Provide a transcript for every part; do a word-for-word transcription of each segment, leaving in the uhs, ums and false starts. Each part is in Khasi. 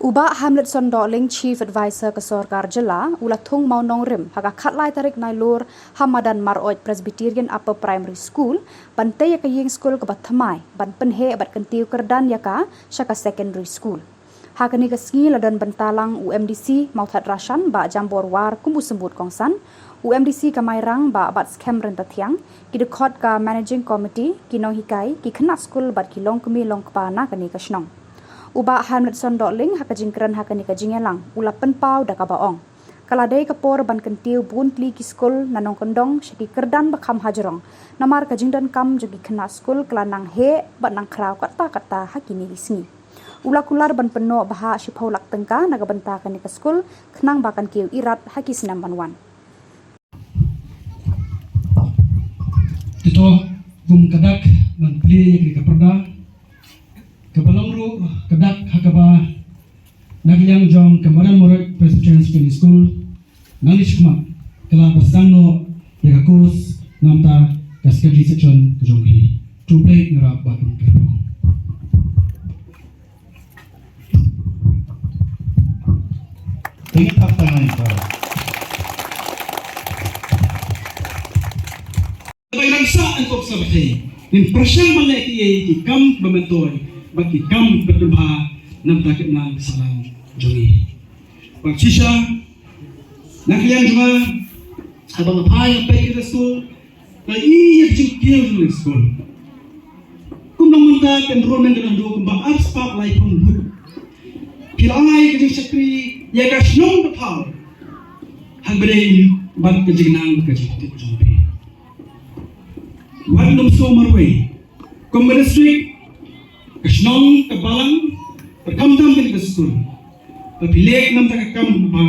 U Bah Hamletson Dohling, Chief Advisor ka Sorkar Jylla, u la thung mawnongrim ha ka khatlai tarik Nailur ha madan Maroid Presbyterian Upper Primary School ban tei ïa ka ïing skul kaba thymmai ban pynheh bad kyntiew kyrdan ïa ka sha ka secondary school. Ha kane ka sngi la don bynta lang u M D C Mawthadraishan Bah Jambor War kum u symbud kongsan, u M D C ka Mairang Bah Batskhem Ryntathiang, ki dkhot ka Managing Committee, ki nonghikai, ki khynnah skul bad ki longkmie longkpa na kane ka shnong. U Bah Hamletson Dohling ha ka jingkren ha kane ka jingïalang u la pynpaw da kaba ong, ka la dei ka por ban kyntiew bun tylli ki skul na nongkyndong sha ki kyrdan ba kham hajrong, namar ka jingdonkam jong ki khynnah skul ka la nang heh bad nang khraw katta katta ha kine ki sngi. U la kular ban pynnoh bha shiphew lak tyngka na ka bynta kane ka skul khnang ba kan kiew irat ha ki snem ban wan. Te to, kum ka dak ban plie ïa ka pyrda, kaba long ruh ka dak ha kaba na ka liang jong ka Madan Maroid Presbyterian Secondary School, nang list khmat ka la pynshong noh ïa ka course namar ka secondary section ka jong hi. Khublei ngarap bad kyrpad. Thank you, Doctor Manikya. Ba ngan sa angkop sa ba thei. Ngin pyrshang ban leh kiei ki kam ba myntoi bad ki kam ba pynbha namar ka nang sahlang jong ngi. Bad shisha na ka liang jong nga, haba nga phai nga peit ïa ka skul, nga ïohi ïa ka jingkiew jong ka skul. Kum nang mynta ka enrollment ka dang dei kumba arspah laiphew ngut. Ki la ai ka jingshakri ïa ka shnong ka thaw. Haba dei bad ka jingnang ka jingtip jong phi. Wat nym sngewmarwei. Kum ka district, ka shnong, ka balang, ka khamtam kane ka skul. Ba phi leh namar ka kam ba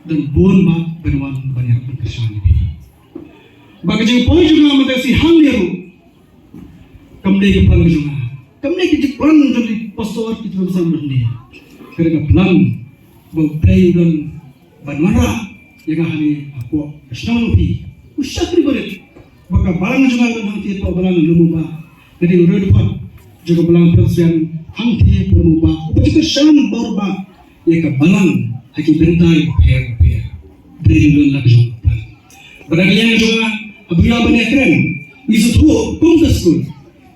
don bun ba ban wan ban ïarap ban kyrshan ïa phi. Ba ka jingpoi jong nga mynta shi hangne ruh, kam dei ka plan ka jong nga. Kam dei ka jingplan jong ki pastor ki jong sam ne. Ka dei ka plan ba U Blei u don ban wanrah ïa nga hangne hapoh ka shnong jong phi. U shakri barit ba ka balang jong nga don hangtei hapoh balang Lum U Bah. Ka dei u riewdkhot jong ka balang Protestant hangtei hapoh Lum U Bah. U ba jingkyrshan bor ba ïa ka balang ha ki bynta kiba pher bapher. Dei u don la ka jong ka plan. Bad na ka liang jong nga, haba ïa ban ïakren, ngi sngewthuh kum ka skul,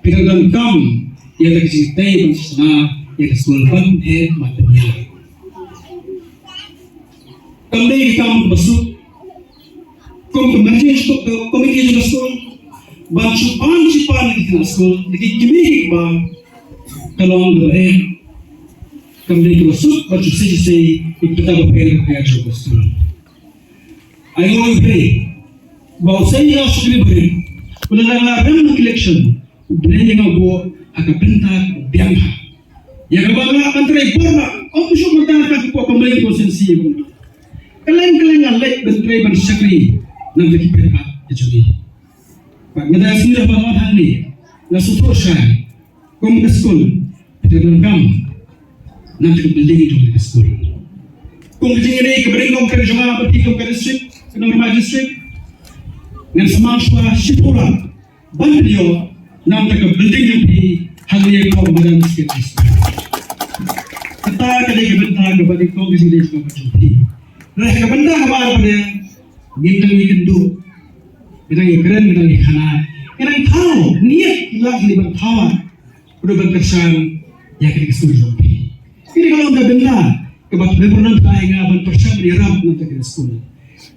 phi dang donkam ïa ka jingtei ban shna ïa ka skul ban heh ban pynïar. Kam dei ka kam ba suk kum ka managing committee jong ka skul ban shu pan shu pan ïa ki khynnah skul, ïa ki kmie ki kpa, ka long kaba eh. Kam dei kaba suk ban shu sei shu sei ïa ki bynta bapher bapher jong ka skul. Ai mo U Blei ba u sei ïa u shakri barit, u la nang rem ha ka election, U Blei ïa nga u buh ha ka bynta kaba biang bha. Ïa kaba nga lah ban trei bor ba ym shu mynta ka hapoh ka Mawlai constituency ïa u. Kylleng kylleng nga leit ban trei ban shakri namar ki paidbah ki jong ngi. Bad nga da sngew ban wan hangne, nga sngewthuh shai kum ka skul, phi dang donkam namar ka building jong ka skul. Kum ka jingïadei kaba ring long ka jong nga bad phi kum ka district, ka North Ribot District, ngan sumar shuwa shiphew lak ban pynïoh namar ka building jong phi hangne hapoh Madan Secondary School. Kata ka dei ka bynta kaba nyngkong ka jingïadei jong nga bad jong phi. Hynrei ka bynta kaba ar pat, ngin dang ïakynduh, ngin dang ïakren, ngin dang ïakhana, ngin dang thaw, ngi ïa ki lad ngi ban thaw, khublei ban kyrshan ïa kane ka skul jong phi. Kane ka long ka bynta kaba phi la pynbna ïa nga ban pyrshang ban ïarap na kane ka skul.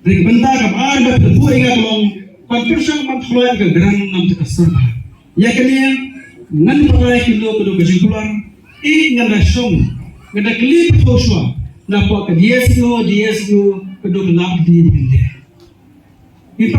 Hynrei ka bynta kaba ar ba phi la buh ïa nga ka long ban pyrshang ban thaw ïa ka grant na ka sorkar. Ïa kane ngan pynlait kano kano ka jingkular, eh, ngan da shong, ngan da kylli pyrthuh shuwa na ka D S E O, D S E O, kano ka lad ka dei ban leh. Ngin